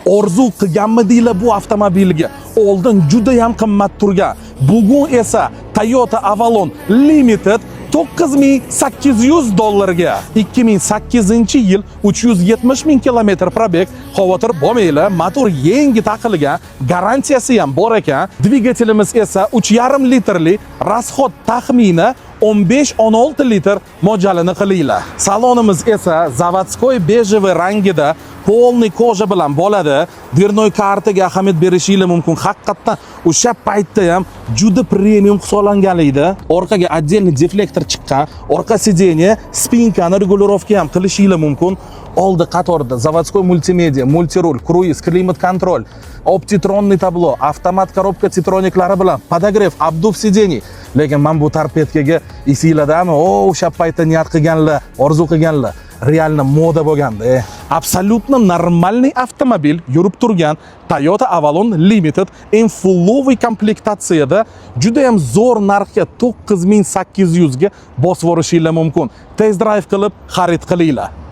Orzu qilganmidinglar bu avtomobilga? Oldin juda ham qimmat turgan. Bugun esa Toyota Avalon Limited 9800 dollarga. 2008-yil, 370 ming kilometr пробег. Xavotir bo'lmanglar, motor yangi taqilgan, garantiyasi ham bor ekan. Dvigatelimiz esa 3,5 litrli, расход taxmini 15-16 litr, mo'ljalini qilinglar. Salonimiz esa заводской бежевый rangida, полный кожа bilan bo'ladi. Дверной kartaga ahamiyat berishinglar mumkin. Haqiqatdan o'sha paytda ham juda premium hisoblangan edi. Orqaga отдельный дефлектор chiqqan. Orqa сиденье, спинка ni регулировка ham qilishinglar mumkin. Oldi qatorda заводской мультимедиа, мультируль, круиз, климат-контроль, оптитронный табло, avtomat коробка типтрониклari bilan, подогрев, обдув сидений. Lekin men bu торпедка ga, esinglardami? O, o'sha paytda niyat qilganlar, orzu qilganlar. Реально moda bo'lganda. Абсолютно нормальный avtomobil yurib turgan Toyota Avalon Limited eng фулловый komplektatsiyada juda ham zo'r narxga, 9800 ga bosib yuborishinglar mumkin. Test drive qilib xarid qilinglar.